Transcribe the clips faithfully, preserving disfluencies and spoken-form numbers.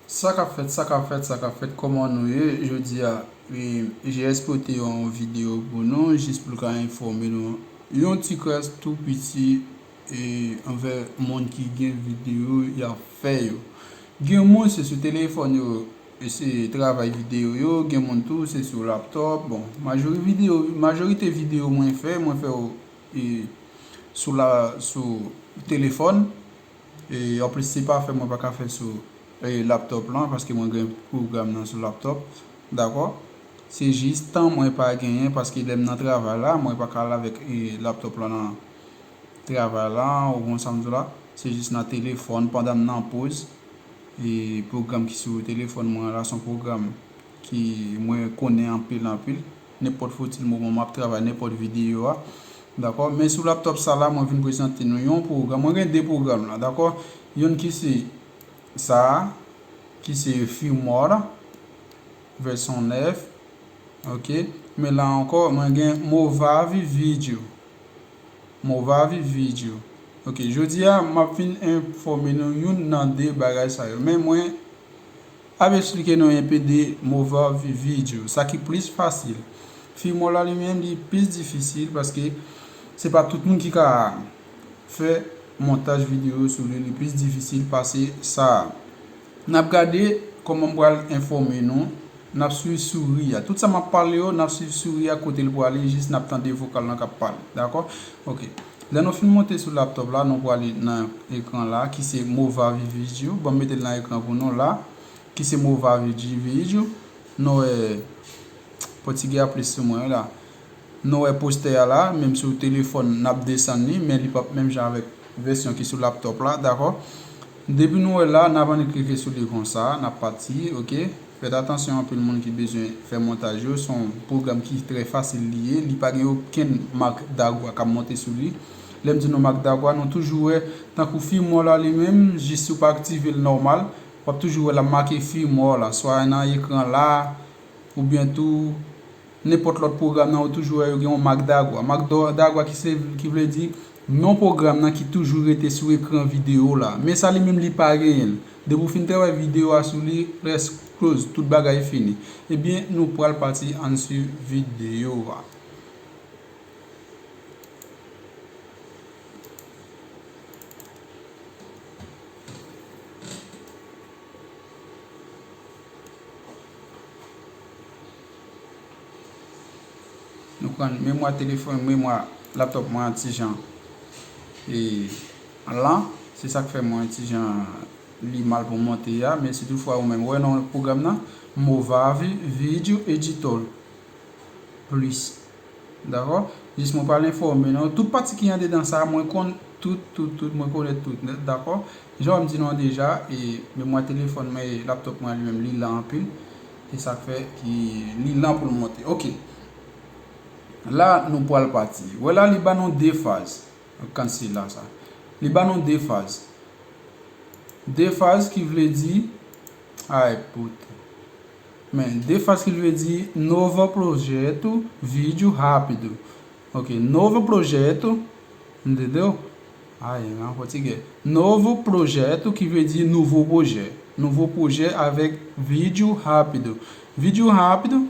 Sa k ap fèt, sa k ap fèt, sa k ap fèt, kòman nou ye? Jodi a, e, G S pote yon videyo pou nou, jis pou l ka enfòme nou yon ti kras tou piti, e, anvè moun ki gen videyo y ap fè yo. Gen moun se sou telefòn yo, e, se travay videyo yo, gen moun tou se sou laptòp. Bon, majori videyo, majorite videyo mwen fè, mwen fè yo, e, sou la, sou telefòn. E, anplis, se pa fè mwen pa ka fè sou, e, laptòp lan, paske mwen gen pwogram nan sou laptòp. Dakò? Se jis tan mwen pa genyen, paske lè m nan travay la, mwen pa ka al avèk, e, laptòp lan nan travay la, ou konn sa m di w la. Se jis nan telefòn, pandan m nan poz. E, pwogram ki sou telefòn mwen la, se yon pwogram ki mwen konnen anpil, anpil. Nenpòt fotil moman m ap travay, nenpòt videyo a. Dakò? Men sou laptòp sa la, mwen vin prezante nou yon pwogram. Mwen gen de pwogram la, dakò? Youn ki se sa a, ki se Filmora, vèsyon nèf. Ok? Men la ankò, mwen gen Movavi Video. Movavi Video. Ok, jodi a, m ap vin enfòme nou youn nan de bagay sa yo. Men mwen ap eksplike nou enpe de Movavi Video, sa ki plis fasil. Filmora li menm, li plis difisil paske se pa tout moun ki ka fè montaj videyo sou li, li plis difisil pase sa a. N ap gade kòman m pral enfòme nou. N ap swiv souri a. Tout sa m ap pale yo, n ap swiv souri a kote l prale, jis n ap tande vokal lan k ap pale. Dakò? Ok. Lè nou fin monte sou laptòp la, nou prale nan ekran la, ki se Movavi Video. Ban m mete l nan ekran pou nou la, ki se Movavi Video. Nou wè, pòtigè a plis sou mwen la. Nou wè postè a la, menm sou telefòn, n ap desann li, men li p ap menm jan avèk vèsyon ki sou laptòp la, dakò? Depi nou wè la, n ap annik klike sou li konsa, n ap pati, ok? Fèt atansyon, anpil moun ki bezwen fè montaj yo, se yon pwogram ki trè fasil li ye, li pa gen okenn mak dagwa k ap monte sou li. Lè m di nou mak dagwa, nou toujou wè, tankou Filmora li menm, jis si w pa aktive l nòmal, w ap toujou wè l ap make Filmora la, swa nan ekran la, oubyen tou nenpòt lòt pwogram nan, ou toujou wè yo gen yon mak dagwa. Mak dò-, dagwa ki se, ki vle di non pwogram nan ki toujou rete sou ekran videyo la. Men sa li menm li pa genyen l. Depi w fin travay videyo a sou li, rès close, tout bagay fini. Ebyen, nou pral pati ann swiv videyo a. Nou pran memwa telefòn, memwa laptòp mwen an ti jan, e, lan. Se sa k fè mwen an ti jan li mal pou monte a. Men si toutfwa ou menm wè nan pwogram nan, Movavi Video Editor Plus. Dakò? Jis mwen pral enfòme nou. Tout pati ki andedan sa, mwen konn tout, tout, tout, mwen konnen tout nèt, dakò? Jan m di nou an deja, e, memwa telefòn mwen e laptòp mwen li menm, li lan anpil. E sa k fè ki li lan pou l monte. Ok. La, nou pral pati. Wè la, li ba nou de faz. Kan se la sa. Li ba nou de faz. De faz ki vle di, ay, puta. Men, de faz ki vle di novo projeto, vídeo rápido. Ok, novo projeto, entendeu? Ai, en português. Novo projeto, ki vle di nouvo pwojè. Nouvo pwojè avèk vídeo rápido. Vídeo rápido,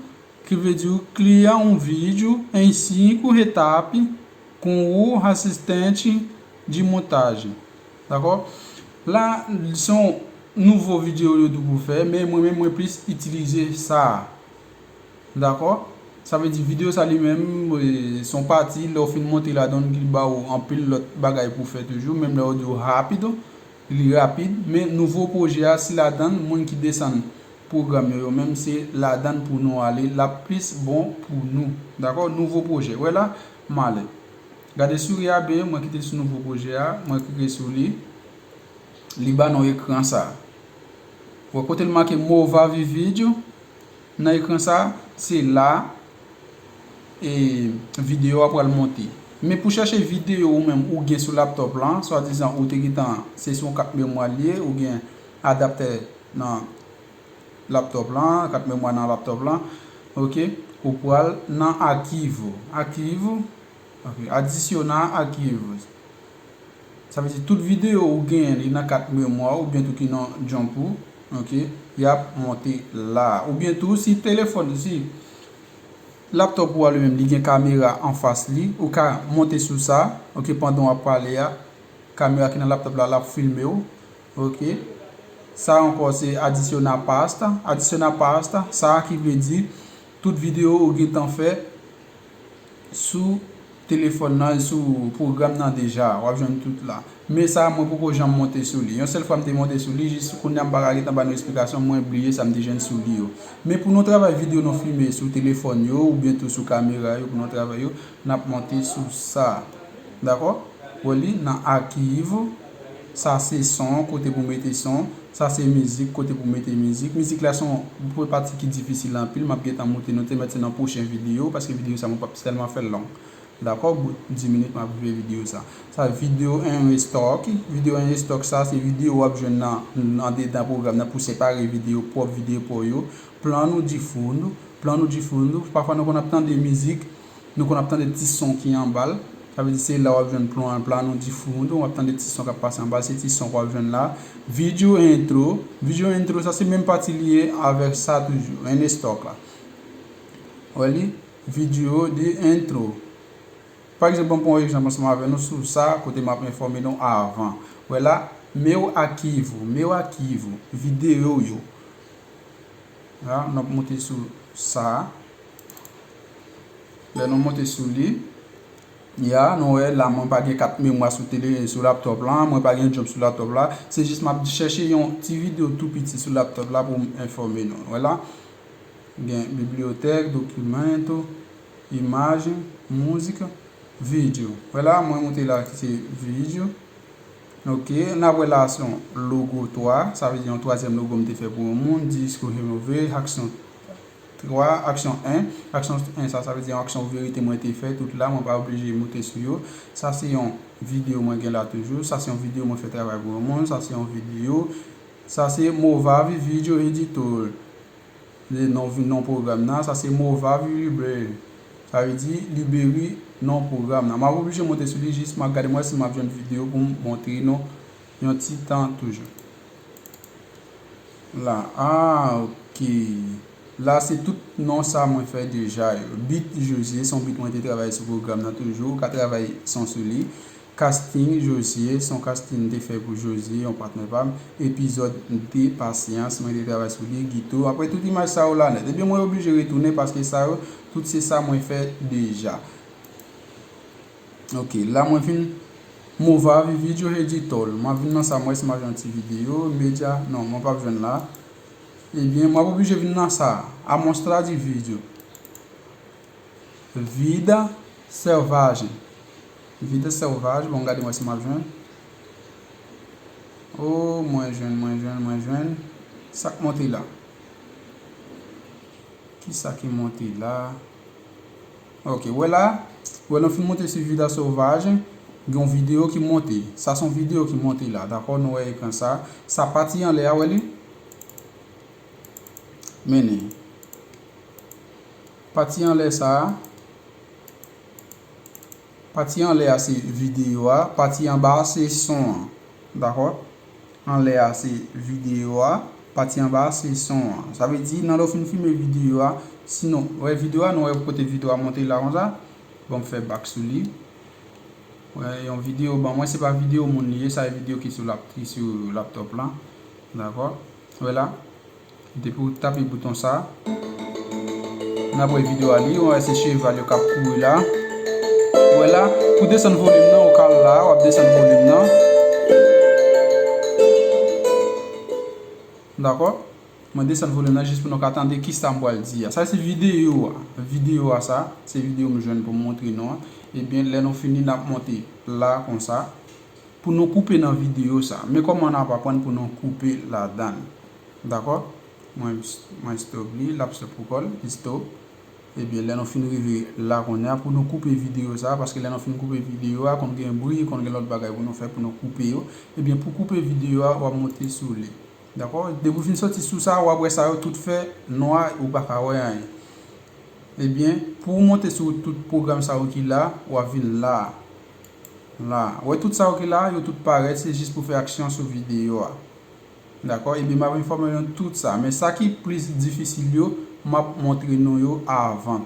ki vle di cria um vídeo em cinco etapa com o assistente de montagem. Dakò? La, se yon nouvo videyo yo tou pou fè, men mwen menm mwen plis itilize sa a. Dakò? Sa vle di videyo sa li menm, e, se yon pati, lè w fin monte ladan l, li ba w anpil lòt bagay pou w fè toujou, menm lè yo di w rápido, li rapid, men nouvo pwojè a, si ladan l, moun ki desann pwogram yo, yo menm se ladan l pou nou ale, l ap plis bon pou nou. Dakò? Nouvo pwojè. Wè la, m ale. Gade souri a byen, mwen kite l sou nouvo pwojè a, mwen klike sou li. Li ba nou ekran sa. Wè kote l make Movavi Video nan ekran sa, se la, e, videyo a pral monte. Men pou chèche videyo ou menm ou gen sou laptòp lan, swadizan ou te gentan, se sou yon kat memwa l ye, ou gen adaptè nan laptòp lan, kat memwa nan laptòp lan, ok, ou pral nan arquivo. Arquivo, ok, adicionar arquivos. Sa vle di tout videyo ou genyen li nan kat memwa oubyen tou ki nan jump ou, Ok, y ap monte la. Oubyen tou, si telefòn, si laptòp ou a li menm, li gen kamera anfas li, ou ka monte sou sa, ok, pandan w ap pale a, kamera ki nan laptòp la, l ap filme w, ok. Sa ankò, se additional past, additional past, sa ki vle di, tout videyo ou gentan fè, sou telefòn nan, sou pwogram nan deja, w ap jwenn tout la. Men sa, mwen poko janm monte sou li. Yon sèl fwa m te monte sou li, jis kounye a m pa ka gentan ba nou esplikasyon, mwen bliye sa m te jwenn sou li yo. Men pou nou travay videyo nou filme sou telefòn yo, oubyen tou sou kamera yo, pou nou travay yo, n ap monte sou sa. Dakò? Wè li nan achiv, sa se son, kote pou mete son. Sa se mizik, kote pou mete mizik. Mizik la se yon pati ki difisil anpil. M ap gentan montre nou, te mèt se nan pwochen videyo, paske videyo sa mwen p ap tèlman fè l long. Dakò, bout dis minit m ap rive videyo sa. Sa videyo en stock. Videyo en stock sa, se videyo w ap jwenn nan, andedan pwogram nan pou separe videyo, pwòp videyo pa w yo. Plano de fundo, plano de fundo. Pafwa nou konn ap tande mizik, nou konn ap tande ti son ki anba l. Sa vle di se la w ap jwenn plan, plano de fundo, w ap tande ti son k ap pase anba l, se ti son w ap jwenn la. Video intro, video intro sa se menm pati li ye avèk sa toujou, en stock la. Wè li, video de intro. Pa egzanp, ban m pran yon egzanp ansanm avè nou sou sa, kote m ap enfòme nou avan. Wè la, meu arquivo, meu arquivo, videyo yo. La, n ap monte sou sa. Lè nou monte sou li, ya, nou wè la, mwen pa gen kat memwa sou tele, sou laptòp la, mwen pa gen job sou laptòp la. Se jis m ap chèche yon ti videyo tou piti sou laptòp la pou m enfòme nou. Wè la, gen bibliyotèk, dokimanto, imaj, mizik, videyo. Wè la, mwen monte la ki se videyo. Ok, n ap wè la se yon logo twa, sa vle di yon twazyèm logo m te fè pou yon moun, disco remove, aksyon twa, aksyon en, aksyon en sa, sa vle di yon aksyon verite mwen te fè, tout la, mwen pa oblije monte sou yo. Sa se yon videyo mwen gen la toujou, sa se yon videyo mwen fè travay pou yon moun, sa se yon videyo, sa se Movavi Video Editor. Se non, non pwogram nan, sa se Movavi Library. Sa vle di liberi non pwogram nan. M ap oblije monte sou li jis m ap gade m wè si m ap jwenn videyo pou m montre nou yon ti tan toujou. La, ah, ok. La se tout non sa mwen fè deja yo. Beat Josué, se yon beat mwen te travay sou pwogram nan toujou. Ou ka travay son sou li. Casting Josué, se yon casting m te fè pou Josué, yon patnè pa m. Epizòd de, pasyans, mwen te travay sou li, gito. Apre tout imaj sa yo la nèt. Ebyen, mwen oblije retounen paske sa yo, tout se sa mwen fè deja. Ok, la mwen fin Movavi Video Editor. Mwen vin nan sa, mwen si m ap jwenn ti videyo, medya, non, mwen p ap jwenn la. Ebyen, mwen ap oblije vin nan sa, amostra de vídeo. Vida Selvagem. Vida Selvagem, bon, gade mwen si m ap jwenn. Oh, mwen jwenn, mwen jwenn, mwen jwenn. Sa k monte la? Kisa ki monte la? Ok, wè la. Wè, nou fin monte sou Vida Selvagem. Gen yon videyo ki monte. Sa se yon videyo ki monte la, dakò? Nou wè ekran sa. Sa pati anlè a, wè li? Mennen. Pati anlè sa a. Pati anlè a se videyo a. Pati anba a se son an. Dakò? Anlè a se videyo a. Pati anba a se son an. Sa vle di, nan lè w fin filme videyo a, sinon, wè videyo a, nou wè kote videyo a monte la konsa. Bon, m fè back sou li. Wè, yon videyo, ban mwen, se pa videyo moun li ye, sa e videyo ki sou lap-, ki sou laptop la. Dakò? Wè la. Depi w tape bouton sa, n ap wè videyo a li, w wè se cheval yo k ap kouri la. Wè la, pou desann volim nan, ou ka al la, w ap desann volim nan. Dakò? Mwen desann volim nan jis pou nou ka tande kisa m pral di a. Sa se videyo a. Videyo a sa, se videyo m jwenn pou m montre nou an. Ebyen, lè nou fini, n ap monte la konsa. Pou nou koupe nan videyo sa. Men kòman n ap aprann pou nou koupe ladan l. Dakò? Mwen, mwen stop li, l ap stop pou kò l, li stop. Ebyen, lè nou fin rive la kounye a, pou nou koupe videyo sa, paske lè nou fin koupe videyo a, konn gen bri, konn gen lòt bagay pou nou fè, pou nou koupe yo. Ebyen, pou koupe videyo a, w ap monte sou li. Dakò? Depi w fin soti sou sa, w ap wè sa yo tout fè nwa, ou pa ka wè anyen. Ebyen, pou w monte sou tout pwogram sa yo ki la, w ap vin la. La. Wè tout sa yo ki la, yo tout parèt, se jis pou fè aksyon sou videyo a. Dakò? Ebyen, m ap enfòme nou tout sa. Men sa ki plis difisil yo, m ap montre nou yo avan.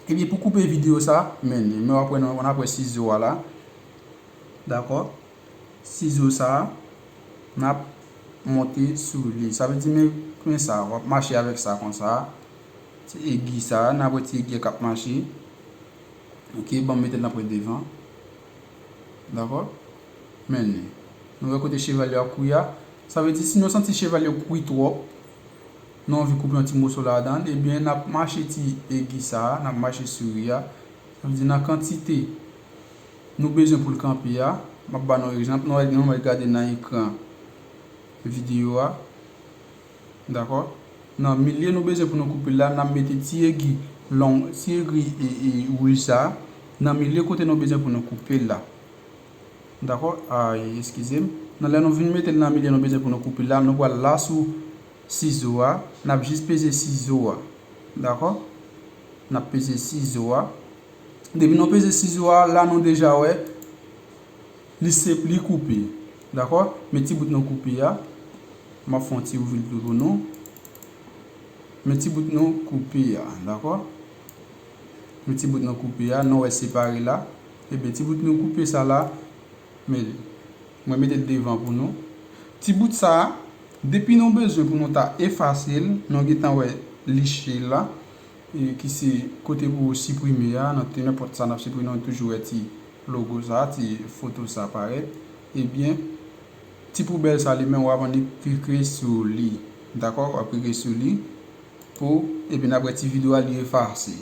Ebyen, pou koupe videyo sa, men, men w ap wè, nou, n ap wè sizo a la. Dakò? Sizo sa, n ap monte sou li. Sa vle di, men, men sa, w ap mache avèk sa konsa. Ti egi sa, n ap wè ti egi a k ap mache. Ok, ban m mete l nan pwen devan. Dakò? Men li. Nou wè kote cheval yo ap kouri a. Sa vle di, si nou santi cheval yo kouri twòp, nou anvi koupe yon ti moso ladan l, ebyen, n ap mache ti egi sa a, n ap mache sou li a. Sa vle di, nan kantite nou bezwen pou l kanpe a, m ap ba nou egzanp, nou wè, nou wè gade nan ekran videyo a. Dakò? Nan milye nou bezwen pou nou koupe l la, n ap mete ti egi long, ti egi e, e, wouj sa a, nan milye kote nou bezwen pou nou koupe l la. Dakò? Ay, eskize m. Nan lè nou vin mete l nan milye nou bezwen pou nou koupe l la, nou pral la sou sizo a, n ap jis peze sizo a. Dakò? N ap peze sizo a. Depi nou peze sizo a, la nou deja wè li se, li koupe. Dakò? Men ti bout nou koupe a. M ap fè yon ti ouvri l tou pou nou. Men ti bout nou koupe a, dakò? Men ti bout nou koupe a, nou wè separe la. Ebyen, ti bout nou koupe sa la, men mwen mete l devan pou nou. Ti bout sa a, depi nou bezwen pou nou ta efase l, nou gentan wè liche la, e ki se kote pou siprime a, nan nenpòt sa n ap siprime, nou toujou wè ti logo sa, ti foto sa parèt. Ebyen, ti poubèl sa li menm, w ap annik klike sou li. Dakò? W ap klike sou li pou, epi n ap wè ti videyo a li efase.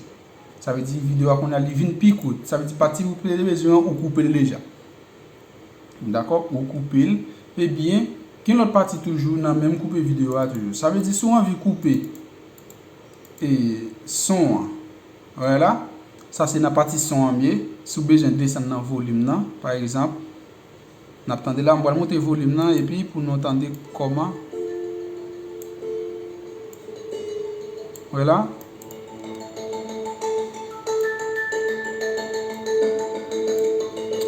Sa vle di videyo a kounye a li vin pi kout. Sa vle di pati ou te bezwen an, ou koupe l deja. Dakò? Ou koupe l. Ebyen, gen lòt pati toujou nan menm koupe videyo a toujou. Sa vle di si w anvi koupe e son an. Wè la, sa se nan pati son an m ye. Si w bezwen desann nan volim nan, pa egzanp, n ap tande la, m pral monte volim nan epi pou nou tande kòman. Wè la.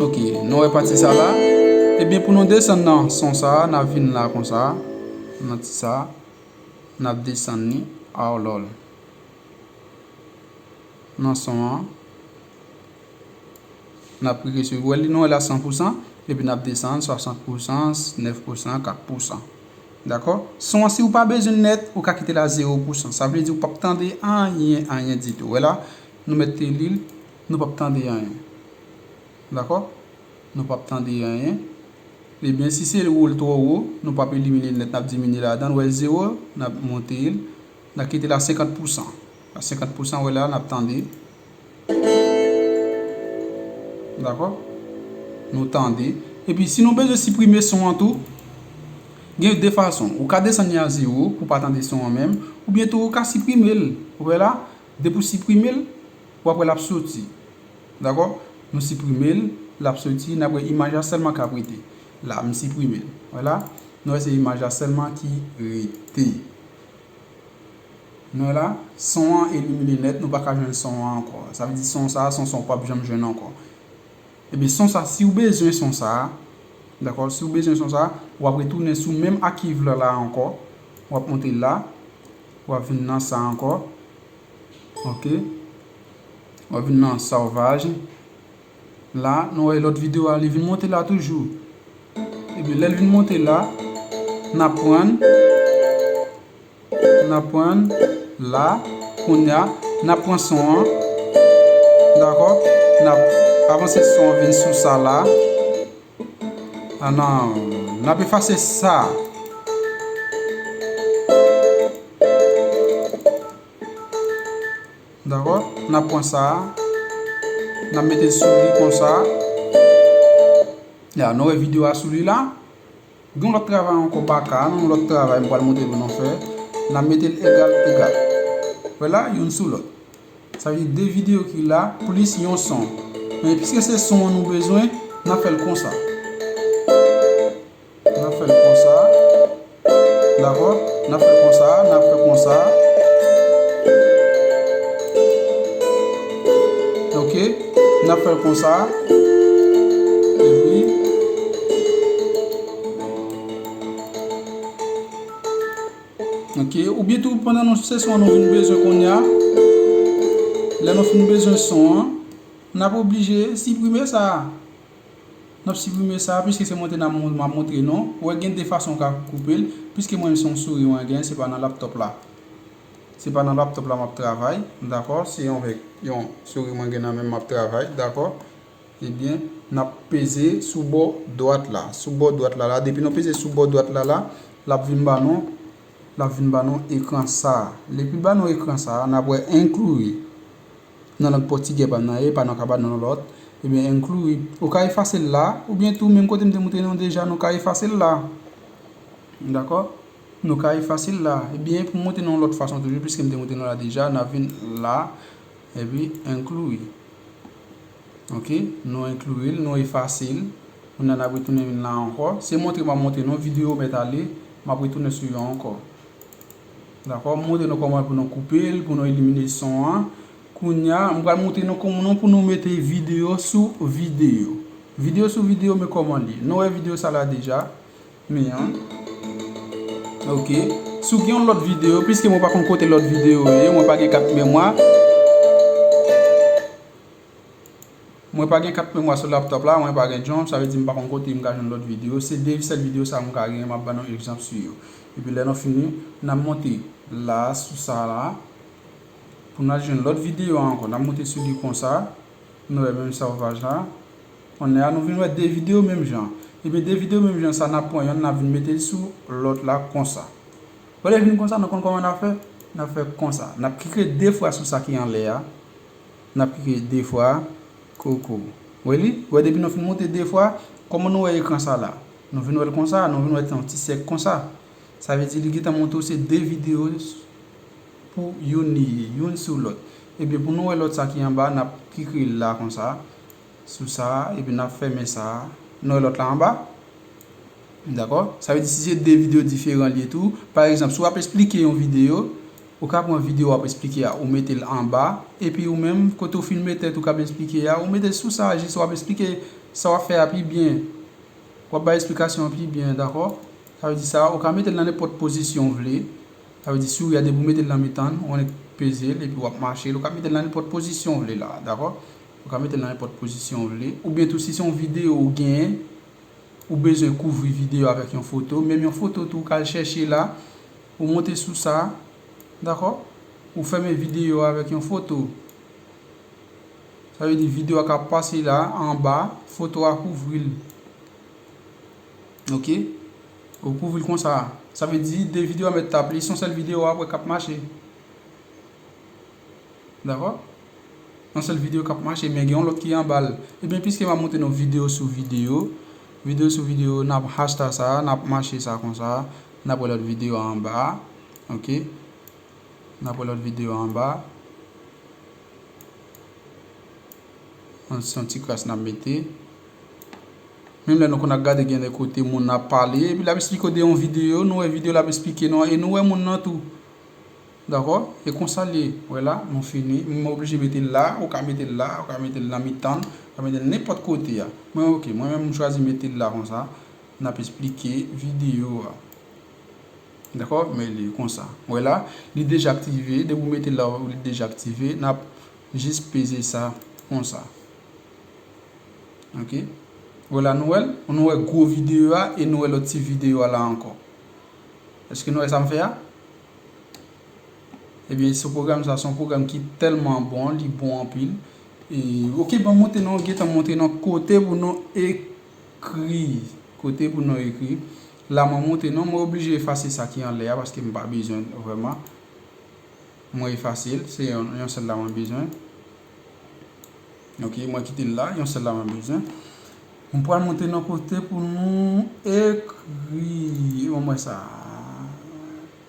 Ok, nou wè pati sa la. Ebyen, pou nou desann nan son sa a, n ap vin la konsa, nan ti sa a, n ap desann li, a w lòl. Nan son an. N ap klike sou, wè li nou wè la san pousan, epi n ap desann swasant pousan, nèf pousan, kat pousan. Dakò? Son an, si w pa bezwen l nèt, ou ka kite l a zewo pousan. Sa vle di ou p ap tande anyen, anyen ditou. Wè la, nou mèt li, nou p ap tande anyen. Dakò? Nou p ap tande anyen. Ebyen, si se wo l twò wo, nou p ap elimine l nèt, n ap diminye ladan l. Wè zewo, n ap monte l. N ap kite l a senkant pousan. A senkant pousan, wè la, n ap tande. Dakò? Nou tande. Epi, si nou bezwen siprime son an tou, gen de fason. Ou ka desann li a zewo pou w pa tande son an menm, oubyen tou ou ka siprime l. Ou wè la, depi w siprime l, w ap wè l ap soti. Dakò? Nou siprime l, l ap soti, n ap wè imaj la sèlman k ap rete. La, m siprime l. Wè la, nou wè se imaj la sèlman ki rete. Nou wè la, son an elimine nèt, nou pa ka jwenn son an ankò. Sa vle di son sa a, se yon son w p ap janm jwenn ankò. Ebyen, son sa, si w bezwen son sa a, dakò, si w bezwen son sa a, w ap retounen sou menm achieve la, la ankò, w ap monte la, w ap vin nan sa ankò, ok, w ap vin nan Sauvage, la, nou wè lòt videyo a, li vin monte la toujou. Ebyen, lè l vin monte la, n ap pran, n ap pran la, kounye a, n ap pran son an, dakò? N ap avanse son an vin sou sa la. A nan, n ap efase sa. Dakò? N ap pran sa a. N ap mete l sou li konsa. Ya, nou wè videyo a sou li la. Gen yon lòt travay ankò baka, nan yon lòt travay m pral montre nou nou fè. N ap mete l egal, egal. Wè la, youn sou lòt. Sa vle di de videyo ki la, plis yon son. Men piske se son an nou bezwen, n ap fè l konsa. N ap fè l konsa. Dakò? N ap fè l konsa, n ap fè l konsa. Ok? N ap fè l konsa. Epi, Ok, oubyen tou pandan nou sesyon an nou vin bezwen kounye a, lè nou fin bezwen son an, n ap oblije siprime sa a. N ap siprime sa a, piske se montre n ap mon- m ap montre nou. Ou wè gen de fason ou ka koupe l, piske mwen menm se yon souri mwen gen, se pa nan laptop la. Se pa nan laptop la m ap travay, dakò? Se yon vèk yon souri mwen gen nan men m ap travay, dakò? Ebyen, n ap peze sou bò dwat la. Sou bò dwat la la, depi nou peze sou bò dwat la la, l ap vin ba nou, l ap vin ba nou ekran sa a. Depi l ba nou ekran sa a, n ap wè incluir. Nan lang pòtigè pa m nan ye, pa nan ka ba nou lòt. Ebyen, incluir. Ou ka efase l la, oubyen tou, menm kote m te montre nou deja, nou ka efase l la. Dakò? Nou ka efase l la. Ebyen, pou m montre nou yon lòt fason toujou, piske m te montre nou la deja, n ap vin la, epi incluir. Ok, nou incluir l, nou efase l. Kounye a n ap retounen vin la ankò. Se montre m ap montre nou videyo mèt ale, m ap retounen sou yo ankò. Dakò, m montre nou kòman pou nou koupe l, pou nou elimine son an. Kounye a, m pral montre nou kòman pou nou mete videyo sou videyo. Videyo sou videyo, men kòman li ye. Nou wè videyo sa la deja. Men an. Ok. Si w gen yon lòt videyo, piske mwen pa konn kote lòt videyo yo ye, mwen pa gen kat memwa. Mwen pa gen kat memwa sou laptop la, mwen pa gen djòm, sa vle di m pa konn kote m ka jwenn lòt videyo. Se de sèl videyo sa m ka gen, m ap ba nou egzanp sou yo. Epi lè nou fini, n ap monte la, sou sa la, pou n al jwenn lòt videyo a ankò. N ap monte sou li konsa, nou wè menm sovwaj la. Kounye a, nou vin wè de videyo menm jan. Ebyen, de videyo menm jan sa, n ap pran yonn, n ap vin mete l sou lòt la konsa. Wè lè vin konsa, nou konn kòman n ap fè? N ap fè konsa. N ap klike de fwa sou sa ki anlè a. N ap klike de fwa. Koko. Wè li? Wè depi nou fin monte de fwa, kòman nou wè ekran sa la? Nou vin wè l konsa, nou vin wè yon ti sèk konsa. Sa vle di li gentan montre w se de videyo pou youn li ye, youn sou lòt. Ebyen, pou nou wè lòt sa ki anba, n ap klike la konsa, sou sa, epi n ap fèmen sa. Nou wè lòt la anba? Dakò? Sa vle di si se de videyo diferan li ye tou, pa egzanp, si w ap esplike yon videyo, ou ka pran videyo w ap esplike a, ou mete l anba, epi ou menm, kote w filme tèt ou k ap esplike a, ou mete l sou sa, jis w ap esplike sa w ap fè a pi byen. W ap bay esplikasyon an pi byen, dakò? Sa vle di sa, ou ka mete l nan nenpòt pozisyon w vle. Sa vle di souri a, depi w mete l nan mitan l, ou annik peze l, epi w ap mache l. Ou ka mete l nan nenpòt pozisyon w vle la, dakò? Ou ka mete l nan nenpòt pozisyon w vle. Oubyen tou, si se yon videyo ou genyen, ou bezwen kouvri videyo avèk yon foto, menm yon foto tou, ou ka al chèche la, ou monte sou sa, dakò? Ou fèmen videyo a avèk yon foto. Sa vle di videyo a k ap pase la, anba, foto a kouvri l. Ok? Ou kouvri l konsa. Sa vle di de videyo a mèt tap li, se yon sèl videyo w ap wè k ap mache. Dakò? Yon sèl videyo k ap mache, men gen yon lòt ki anba l. Ebyen, piske m ap montre nou videyo sou videyo, videyo sou videyo, n ap hashtag sa, n ap mache sa konsa, n ap wè lòt videyo a anba. Ok? N ap wè lòt videyo a anba. Yon, se yon ti kras n ap mete. Menm lè nou konn ap gade gen de kote moun ap pale, epi l ap esplike w de yon videyo, nou wè videyo l ap esplike nou an, e nou wè moun nan tou. Dakò? E konsa l ye. Wè la, nou fini. M oblije mete l la, ou ka mete l la, ou ka mete l nan mitan l, ou ka mete l nenpòt kote a. Mwen, ok, mwen menm, m chwazi mete l la konsa. N ap esplike videyo a. Dakò? Men li konsa. Wè la, li deja aktive. Depi w mete l la, li deja aktive. N ap jis peze sa konsa. Ok? Wè la, nou wè l? Nou wè gwo videyo a e nou wè lòt ti videyo a la ankò. Èske nou wè sa m fè a? Ebyen, se pwogram sa, se yon pwogram ki tèlman bon, li bon anpil. E, ok, ban m montre nou, gentan montre nou kote pou nou ekri. Kote pou nou ekri. La, mwen montre nou, mwen oblije efase sa ki anlè a, paske m pa bezwen l vrèman. Mwen efase l, se yon, yon sèl la mwen bezwen. Ok, mwen kite l la, yon sèl la mwen bezwen. Mwen pral montre nou kote pou nou ekri. Ban mwen sa.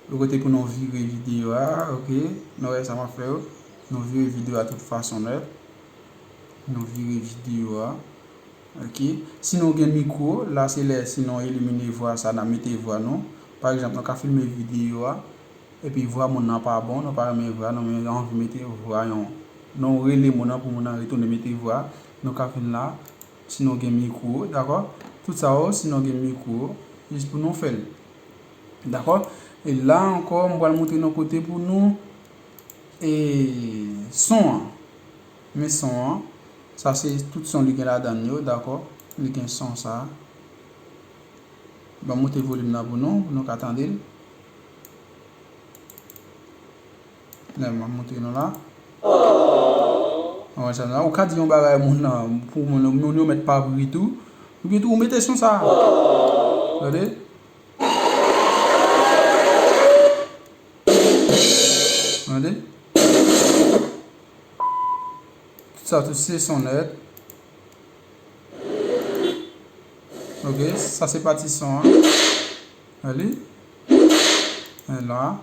Yon kote pou nou vire videyo a, ok. Nou wè sa m ap fè yo. Nou vire videyo a tout fason nèt. Nou vire videyo a. Ok. Si nou gen mikwo, la se lè si nou elimine vwa sa, n ap mete vwa nou. Pa egzanp, nou ka filme videyo a, epi vwa moun nan pa bon, nou pa renmen vwa nou, men anvi mete vwa yon. Nou rele moun nan pou moun nan retounen mete vwa. Nou ka vin la, si nou gen mikwo, dakò? Tout sa yo, si nou gen mikwo, jis pou nou fè l. Dakò? E la ankò, m pral montre nou kote pou nou e son an. Men son an, sa se tout son li gen ladan l yo, dakò? Li gen son sa. Ban m monte volim nan pou nou, pou nou ka tande l. Lè m ap montre nou la. Ou wè sa la? Ou ka di yon bagay moun nan, pou moun, moun yo mèt pa ri tou. Oubyen tou, ou mete son sa. Tande? Tande? Tout sa, tout se son nèt. Ok, sa se pati son an. Gade li. E la.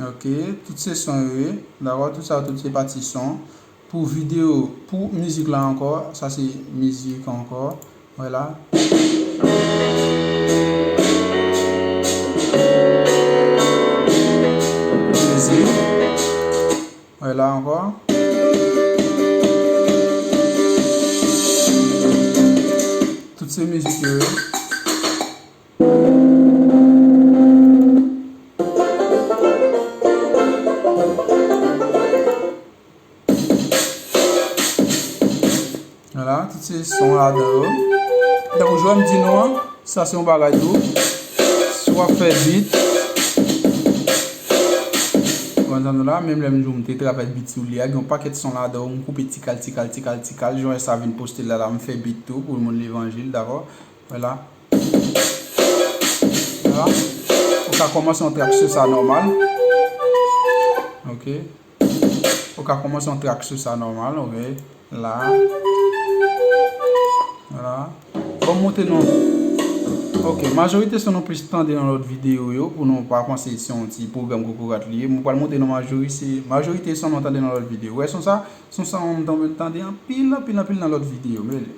Ok, tout se son yo ye. Dakò, tout sa, tout se pati son. Pou videyo, pou mizik la ankò, sa se mizik ankò. Wè la. Mizik. Wè la ankò. Tout se mizik yo ye. Vwala, tout se son ladan yo. Tankou jan m di nou an, sa se yon bagay tou. Si w ap fè beat, konn sa nou la, menm lè m di w m te travay beat sou li a, gen yon pakèt son ladan yo, m koupe tikal, tikal, tikal, tikal, jan sa vin poste la, la, m fè beat tou pou moun levanjil, dakò? Vwala. Vwala. Ou ka kòmanse yon trak sou sa nòmal. Ok. Ou ka kòmanse yon trak sou sa nòmal, ok. La. Vwala. Bon, m montre nou. Ok, majorite son nou plis tande nan lòt videyo yo, pou nou pa panse se yon ti pwogram kokorat li ye. Mwen pral montre nou majori-, se majorite son nou tande nan lòt videyo. Wè son sa? Son sa, m tande, tande anpil, anpil, anpil nan lòt videyo. Men li.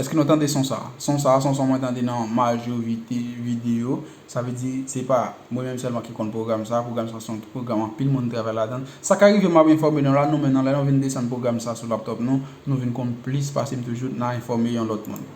Èske nou tande son sa? Son sa, son sa mwen tande nan majorite videyo. Sa vle di, se pa mwen menm sèlman ki konn pwogram sa. Pwogram sa se yon pwogram anpil moun travay ladan l. Sa ka rive m ap enfòme nou la, nou, men nan lè nou vin desann pwogram sa sou laptòp nou, nou vin konn plis pase m toujou nan enfòme yon lòt moun.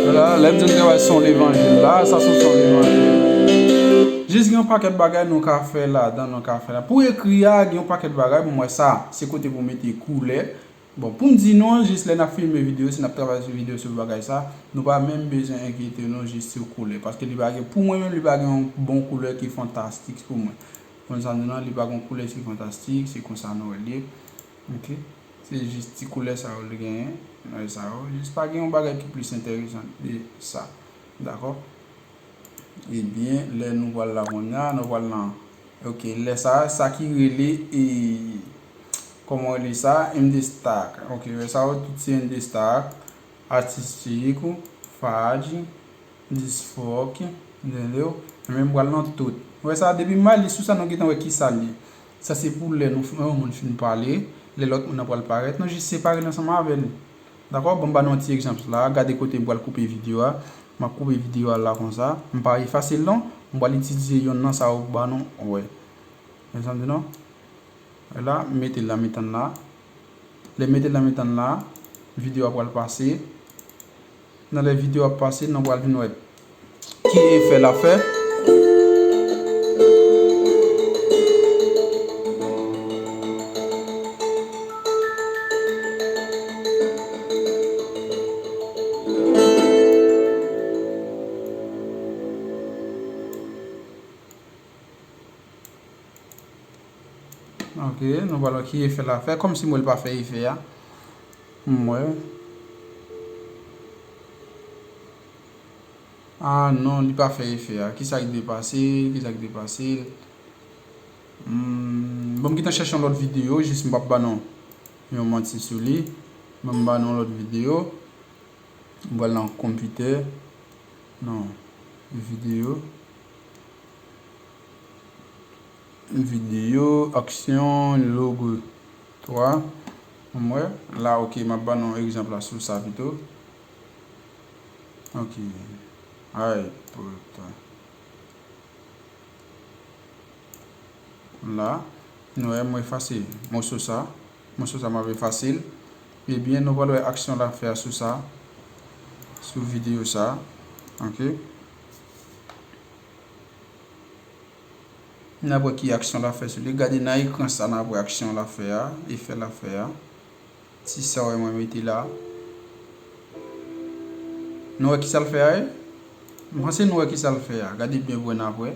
Vwala, lè m di nou travay son levanjil la, sa se son levanjil. Jis gen yon pakèt bagay nou ka fè ladan, nou ka fè la. Pou ekri a, gen yon pakèt bagay, pou m wè sa, se kote pou mete koulè. Bon, pou m di nou an, jis lè n ap filme videyo, si n ap travay sou videyo, sou bagay sa, nou pa menm bezwen enkyete nou jis sou koulè. Paske li pa gen, pou mwen menm, li pa gen yon bon koulè ki fantastik pou mwen. Konn sa m di nou an, li pa gen yon koulè ki fantastik, se konsa nou wè l ye. Ok. Se jis ti koulè sa yo li genyen, nan sa yo. Jis pa gen yon bagay ki plis enteresan de sa. Dakò? Ebyen, lè nou pral la kounye a, nou pral nan, ok, lè sa, sa ki rele, e, kòman rele sa? M D Stock. Ok, lè sa yo tout se M D Stock, Artistic, Fudge, Disc Fork, entende w? Men m pral nan tout. Ou wè sa, depi m ale sou sa, nou gentan wè ki sa l ye. Sa se pou lè nou, yon moun fin pale, lè lòt moun nan pral parèt, nou jis separe l ansanm avè l. Dakò? Bon, m ba nou yon ti egzanp la. Gade kote m pral koupe videyo a. M ap koupe videyo a la konsa. M pa efase l non. M pral itilize yonn nan sa yo ba nou. Wè. Mezanmi non. Wè la, m mete l nan mitan la. Lè m mete l nan mitan la, videyo a pral pase. Nan lè videyo ap pase, nou pral vin wè ki efè l ap fè. Ok, nou pral wè ki efè l ap fè. Kòmsi m wè l pa fè efè a. M wè. Ah non, li pa fè efè a. Kisa ki te pase? Kisa ki te pase? Hmm, bon, m gentan chèche yon lòt videyo, jis m p ap ba nou yon manti sou li. Bon, m ba nou yon lòt videyo. M pral nan konpitè. Non, videyo. Videyo, aksyon, logo twa. Ann wè. La, ok, m ap ba nou egzanp la sou sa pito. Ok. Ay, puta. La, nou wè, mwen efase moso sa. Moso sa, m ap efase l. Ebyen, nou pral wè aksyon l ap fè a sou sa. Sou videyo sa. Ok. N ap wè ki aksyon l ap fè sou li. Gade nan ekran sa, n ap wè aksyon l ap fè a, efè l ap fè a. Ti sa w wè mwen mete la. Nou wè ki sa l fè a, wi? M panse nou wè ki sa l fè a. Gade byen pou n ap wè.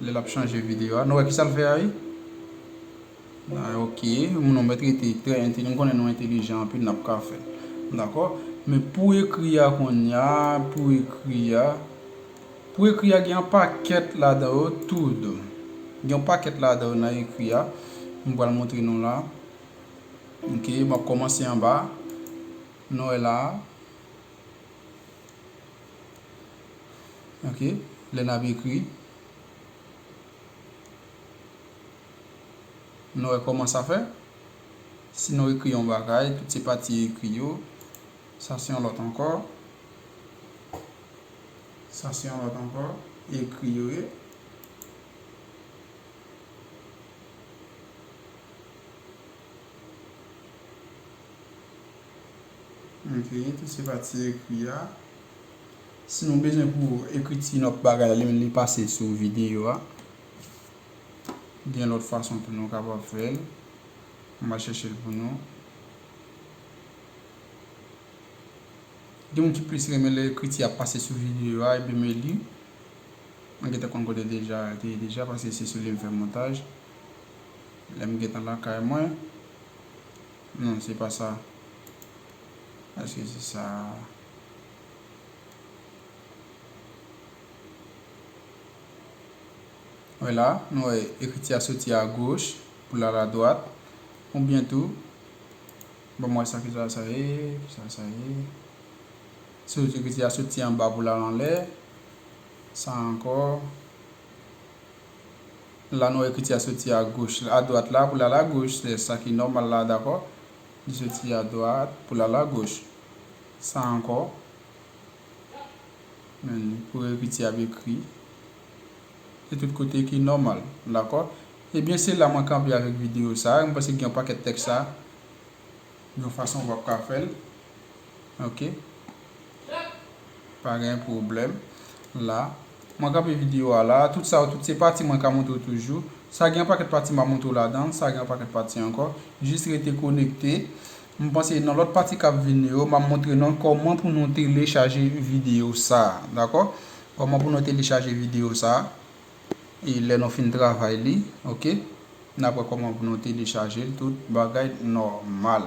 Lè l ap chanje videyo a. Nou wè ki sa l fè a, wi? Ah, ok. Moun nou mèt rete trè entèlijan. M konnen nou entèlijan anpil, n ap ka fè l. Dakò? Men pou ekri a kounye a, pou ekri a, pou ekri a gen yon pakèt ladan yo tou. Gen yon pakèt ladan yo nan ekri a. M pral montre nou la. Ok, m ap kòmanse anba. Nou wè la. Ok, lè n ap ekri. Nou wè kòman sa fè? Si nou ekri yon bagay, tout se pati ekri yo. Sa se yon lòt ankò. Sa se yon lòt ankò. Ekri yo ye. Ok, tout se pati ekri a. Si nou bezwen pou ekri ti nòt bagay la, li, li pase sou videyo a. Gen lòt fason tou nou kapab fè l. M va chèche l pou nou. Gen moun ki plis renmen lè ekriti a pase sou videyo a, ebyen men li. Mwen gentan konn kote deja, te ye deja, paske se sou li m fè montaj. Lè m gentan lakay mwen. Non, se pa sa. Èske se sa? Wè la, nou wè ekriti a soti agoch pou l al adwat. Oubyen tou, ban m wè sa, kisa sa ye, kisa sa ye. Soti, ekriti a soti anba pou l al anlè. Sa ankò. La, nou wè ekriti a soti agoch, adwat la pou l al agoch. Se sa ki nòmal la, dakò? Li soti adwat pou l al agoch. Sa ankò. Men, pou ekriti ap ekri. Se tout kote ki nòmal, dakò? Ebyen, se la mwen kanpe avèk videyo sa a. Mwen panse gen yon pakèt tèks sa. Yon fason w ap ka fè l. Ok. Pa gen pwoblèm. La, mwen kanpe videyo a la. Tout sa yo, tout se pati mwen ka montre w toujou. Sa gen yon pakèt pati m ap montre w ladan. Sa gen yon pakèt pati ankò. Jis rete konekte. M panse nan lòt pati k ap vini yo, m ap montre nou kòman pou nou telechaje videyo sa a, dakò? Kòman pou nou telechaje videyo sa a, e lè nou fin travay li, ok? N ap wè kòman pou nou telechaje l, tout bagay nòmal,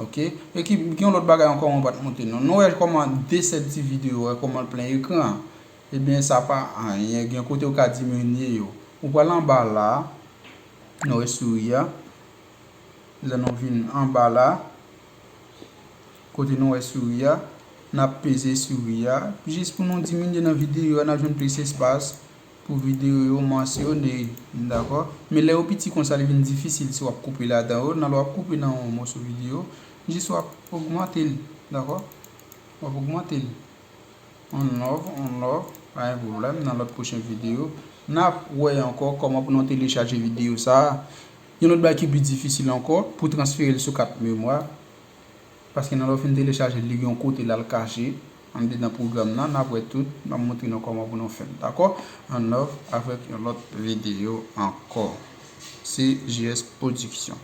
ok? E ki, gen yon lòt bagay ankò mwen pa t montre nou. Nou wè kòman de sèl ti videyo, wè kòman l plen ekran an. Ebyen, sa pa anyen. Gen kote ou ka diminye yo. Ou pral anba la, nou wè souri a. Lè nou vin anba la, kote nou wè souri a, n ap peze souri a. Jis pou nou diminye nan videyo a, n ap jwenn plis espas pou videyo yo mansyone, dakò? Men lè yo piti konsa, li vin difisil si w ap koupe ladan yo. Nan lè w ap koupe nan yon moso videyo, jis w ap ogmante l, dakò? W ap ogmante l. On love, on love, pa gen pwoblèm. Nan lòt pwochen videyo, n ap wè ankò kòman pou nou telechaje videyo sa a. Yon lòt bagay ki pi difisil ankò, pou transfere l sou kat memwa. Paske nan lè w fin telechaje l, li gen yon kote l al kache anndedan pwogram nan, n ap wè tout, m ap montre nou kòman pou nou fè l, dakò? On love avèk yon lòt videyo ankò. Se J S Production.